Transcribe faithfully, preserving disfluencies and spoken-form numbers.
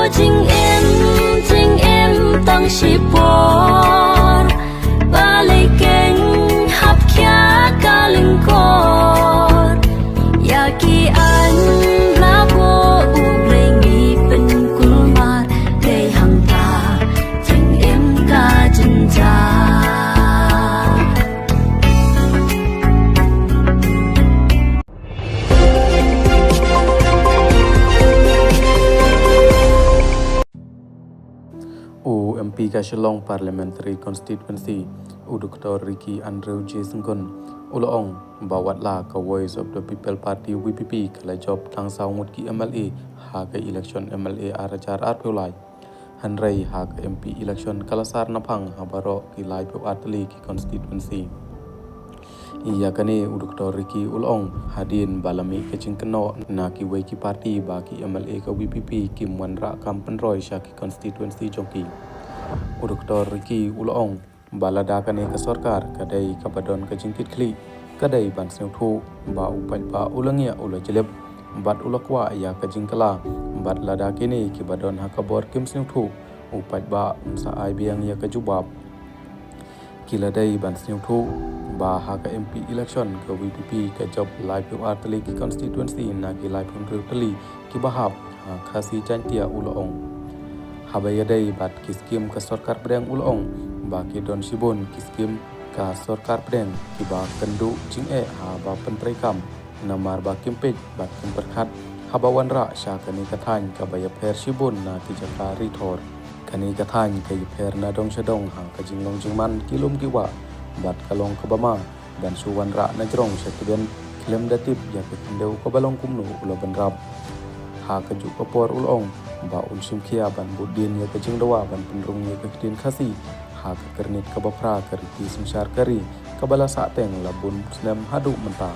Jingim, jingim tang shipor, ba lei keng hap khia ka lyngkor. Ïa ki aiñ la buh U Blei ngi pynkulmar, dei hangta jingim ka jynjar. U M P ka Shillong Parliamentary Constituency, u Doctor Ricky Andrew J Syngkon, u la ong ba wat la ka Voice of the People Party, V P P, ka la jop tang saw ngut ki M L A ha ka election M L A ar hajar arphew lai. Hynrei ha ka M P election ka la sar naphang ha baroh ki laiphew ar tylli ki constituency. Ïa kane u Doctor Ricky u la ong hadien ba la mih ka jingkynnoh na kiwei ki party ba ki M L A ka V P P kim wanrah kam pynroi sha ki constituency jong ki. U Doctor Ricky u la ong ba lada kane ka sorkar ka dei kaba don ka jingkitkhlieh, ka dei ban sngewthuh ba u paidbah u la ngiah, u la jlep bad u la kwah ïa ka jingkylla, bad lada kine kiba don ha ka bor kim sngewthuh, u paidbah un sa ai biang ïa ka jubab. Ki la dei ban sngewthuh ba ha ka M P election ka V P P ka jop laiphew ar tylli ki constituency na ki laiphew hynriew tylli kiba hap ha Khasi Jaintia, u la ong. Haba ïadei bad ki skim ka sorkar pdeng, u la ong ba ki don shibun ki skim ka sorkar pdeng kiba kynduh jingeh haba pyntreikam, namar ba kim peit bad kim pyrkhat haba wanrah sha kane ka thaiñ kaba ïapher shibun na ki jaka ri thor. Kane ka thaiñ ka ïapher na dong sha dong ha ka jinglong jingman ki lum ki wah, bad ka long kaba ma ban shu wanrah na jrong sha tbian khlem da tip ïa ka khyndew kaba long kumno u la bynrap. Ha kajuh ka por u la ong ba un shim khia ban bud dien ïa ka jingdawa ban pynrung ïa ka ktien Khasi ha ka kyrnit kaba phra ka riti synshar ka ri kaba la sahteng la bun snem haduh mynta.